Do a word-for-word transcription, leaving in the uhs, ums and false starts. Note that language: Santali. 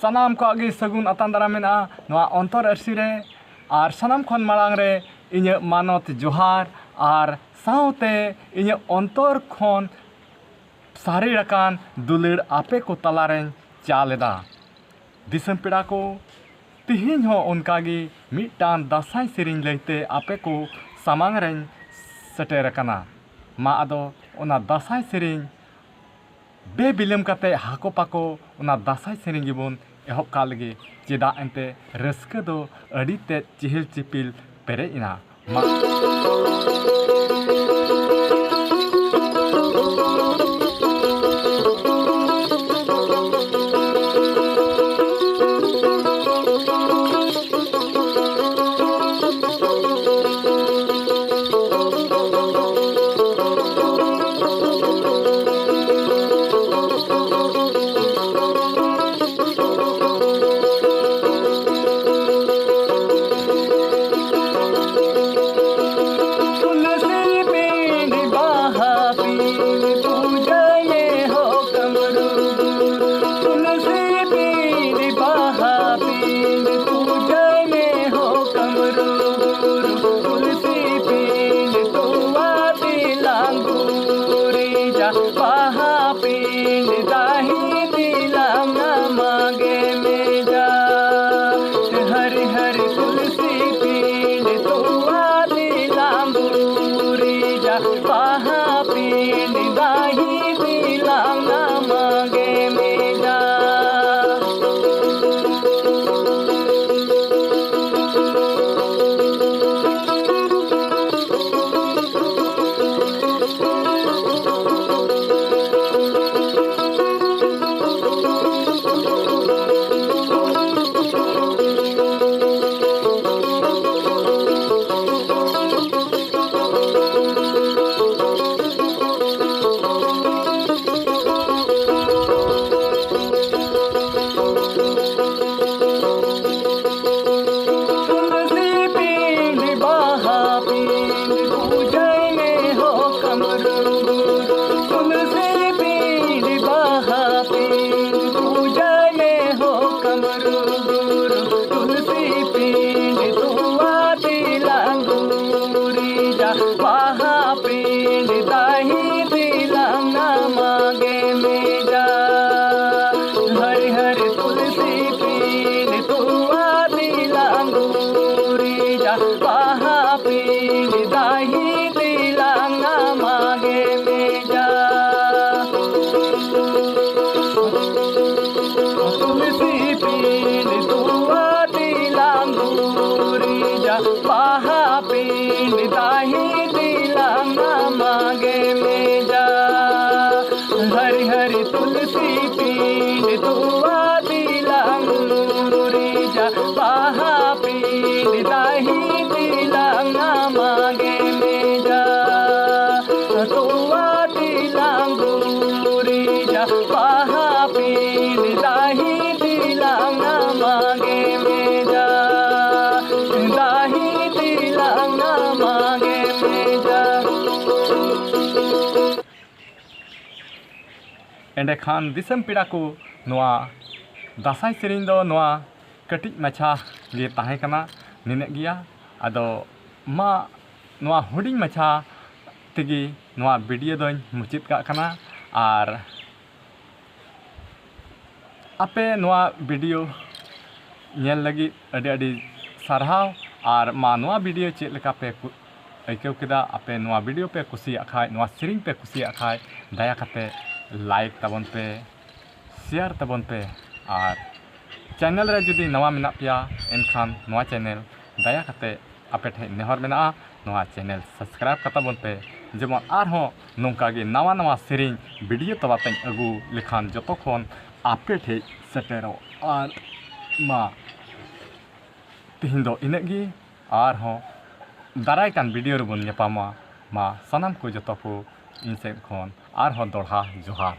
ᱥᱟᱱᱟᱢ ᱠᱚᱣᱟᱜ ᱜᱮ ᱥᱟᱹᱜᱩᱱ ᱟᱛᱟᱝ ᱫᱟᱨᱟᱢ ᱢᱮᱱᱟᱜᱼᱟ ᱱᱚᱣᱟ ᱚᱱᱛᱚᱨ ᱟᱹᱨᱥᱤ ᱨᱮ᱾ ᱟᱨ ᱥᱟᱱᱟᱢ ᱠᱷᱚᱱ ᱢᱟᱲᱟᱝ ᱨᱮ ᱤᱧᱟᱹᱜ ᱢᱟᱱᱚᱛ ᱡᱚᱦᱟᱨ ᱟᱨ ᱥᱟᱶᱛᱮ ᱤᱧᱟᱹᱜ ᱚᱱᱛᱚᱨ ᱠᱷᱚᱱ ᱥᱟᱨᱮᱲ ᱟᱠᱟᱱ ᱫᱩᱞᱟᱹᱲ ᱟᱯᱮ ᱠᱚ ᱛᱟᱞᱟᱨᱮᱧ ᱪᱟᱞ ᱮᱫᱟ᱾ ᱫᱤᱥᱚᱢ ᱯᱮᱲᱟ ᱠᱚ, ᱛᱤᱦᱤᱧ ᱦᱚᱸ ᱚᱱᱠᱟᱜᱮ ᱢᱤᱫᱴᱟᱝ ᱫᱟᱸᱥᱟᱭ ᱥᱮᱨᱮᱧ ᱞᱟᱹᱭᱛᱮ ᱟᱯᱮ ᱠᱚ ᱥᱟᱢᱟᱝ ᱨᱮᱧ ᱥᱮᱴᱮᱨ ᱟᱠᱟᱱᱟ᱾ ᱢᱟ ᱟᱫᱚ ᱚᱱᱟ ᱫᱟᱸᱥᱟᱭ ᱥᱮᱨᱮᱧ ᱵᱮ ᱵᱤᱞᱚᱢ ᱠᱟᱛᱮ ᱦᱟᱠᱚ ᱯᱟᱠᱚ ᱚᱱᱟ ᱫᱟᱸᱥᱟᱭ ᱥᱮᱨᱮᱧ ᱜᱮᱵᱚᱱ ᱮᱦᱚᱵ ᱠᱟᱜ ᱞᱮᱜᱮ᱾ ᱪᱮᱫᱟᱜ ᱮᱱᱛᱮ ᱨᱟᱹᱥᱠᱟᱹ ᱫᱚ ᱟᱹᱰᱤ ᱛᱮᱫ ᱪᱤᱦᱤᱞ ᱪᱤᱯᱤᱞ ᱯᱮᱨᱮᱡ ᱮᱱᱟ᱾ ᱢᱟ᱾ ᱛᱚᱣᱟ ᱫᱤᱞᱟᱝ ᱜᱩᱨᱤᱡᱟ, ᱵᱟᱦᱟ ᱯᱤᱞᱤ ᱫᱟᱦᱤ ᱫᱤᱞᱟᱝ ᱱᱟᱢᱟ ᱜᱮ ᱢᱮᱡᱟ᱾ ᱛᱚᱣᱟ ᱫᱤᱞᱟᱝ ᱜᱩᱨᱤᱡᱟ, ᱵᱟᱦᱟ ᱯᱤᱞᱤ ᱫᱟᱦᱤ ᱫᱤᱞᱟᱝ ᱱᱟᱢᱟ ᱜᱮ ᱢᱮᱡᱟ᱾ ᱫᱟᱦᱤ ᱫᱤᱞᱟᱝ ᱱᱟᱢᱟ ᱜᱮ ᱢᱮᱡᱟ᱾ ᱮᱸᱰᱮᱠᱷᱟᱱ ᱫᱤᱥᱚᱢ ᱯᱮᱲᱟ ᱠᱚ, ᱱᱚᱣᱟ ᱫᱟᱸᱥᱟᱭ ᱥᱮᱨᱮᱧ ᱫᱚ ᱱᱚᱣᱟ ᱠᱟᱹᱴᱤᱡ ᱢᱟᱪᱷᱟ ᱜᱮ ᱛᱟᱦᱮᱸ ᱠᱟᱱᱟ, ᱱᱤᱱᱟᱹᱜ ᱜᱮᱭᱟ᱾ ᱟᱫᱚ ᱢᱟ, ᱱᱚᱣᱟ ᱦᱩᱰᱤᱧ ᱢᱟᱪᱷᱟ ᱛᱮᱜᱮ ᱱᱚᱣᱟ ᱵᱷᱤᱰᱤᱭᱳ ᱫᱚᱧ ᱢᱩᱪᱟᱹᱫ ᱠᱟᱜ ᱠᱟᱱᱟ᱾ ᱟᱨ ᱟᱯᱮ ᱱᱚᱣᱟ ᱵᱷᱤᱰᱤᱭᱳ ᱧᱮᱞ ᱞᱟᱹᱜᱤᱫ ᱟᱹᱰᱤ ᱟᱹᱰᱤ ᱥᱟᱨᱦᱟᱣ᱾ ᱟᱨ ᱢᱟ, ᱱᱚᱣᱟ ᱵᱷᱤᱰᱤᱭᱳ ᱪᱮᱫ ᱞᱮᱠᱟ ᱯᱮ ᱠᱩ-, ᱟᱹᱭᱠᱟᱹᱣ ᱠᱮᱫᱟ? ᱟᱯᱮ ᱱᱚᱣᱟ ᱵᱷᱤᱰᱤᱭᱳ ᱯᱮ ᱠᱩᱥᱤᱭᱟᱜ ᱠᱷᱟᱡ, ᱱᱚᱣᱟ ᱥᱮᱨᱮᱧ ᱯᱮ ᱠᱩᱥᱤᱭᱟᱜ ᱠᱷᱟᱡ, ᱫᱟᱭᱟ ᱠᱟᱛᱮ ᱞᱟᱭᱤᱠ ᱛᱟᱵᱚᱱ ᱯᱮ, ᱥᱮᱭᱟᱨ ᱛᱟᱵᱚᱱ ᱯᱮ᱾ ᱟᱨ ᱪᱮᱱᱮᱞ ᱨᱮ ᱡᱩᱫᱤ ᱱᱟᱣᱟ ᱢᱮᱱᱟᱜ ᱯᱮᱭᱟ, ᱮᱱᱠᱷᱟᱱ ᱱᱚᱣᱟ ᱪᱮᱱᱮᱞ ᱫᱟᱭᱟ ᱠᱟᱛᱮ ᱟᱯᱮ ᱴᱷᱮᱱ ᱱᱮᱦᱚᱨ ᱢᱮᱱᱟᱜᱼᱟ, ᱱᱚᱣᱟ ᱪᱮᱱᱮᱞ ᱥᱟᱵᱥᱠᱨᱟᱭᱤᱵ ᱠᱟᱛᱟ ᱵᱚᱱ ᱯᱮ, ᱡᱮᱢᱚᱱ ᱟᱨᱦᱚᱸ ᱱᱚᱝᱠᱟ ᱜᱮ ᱱᱟᱣᱟ ᱱᱟᱣᱟ ᱥᱮᱨᱮᱧ ᱵᱷᱤᱰᱤᱭᱳ ᱛᱟᱞᱟᱛᱮᱧ ᱟᱹᱜᱩ ᱞᱮᱠᱷᱟᱱ ᱡᱚᱛᱚ ᱠᱷᱚᱱ ᱟᱯᱮ ᱴᱷᱮᱡ ᱥᱮᱴᱮᱨᱚᱜ᱾ ᱟᱨ ᱢᱟ, ᱛᱮᱦᱮᱧ ᱫᱚ ᱤᱱᱟᱹᱜ ᱜᱮ, ᱟᱨᱦᱚᱸ ᱫᱟᱨᱟᱭ ᱠᱟᱱ ᱵᱷᱤᱰᱤᱭᱳ ᱨᱮᱵᱚᱱ ᱧᱟᱯᱟᱢᱟ᱾ ᱢᱟ, ᱥᱟᱱᱟᱢ ᱠᱚ ᱡᱚᱛᱚ ᱠᱚ ᱤᱧ ᱥᱮᱫ ᱠᱷᱚᱱ ᱟᱨᱦᱚᱸ ᱫᱚᱲᱦᱟ ᱡᱚᱦᱟᱨ᱾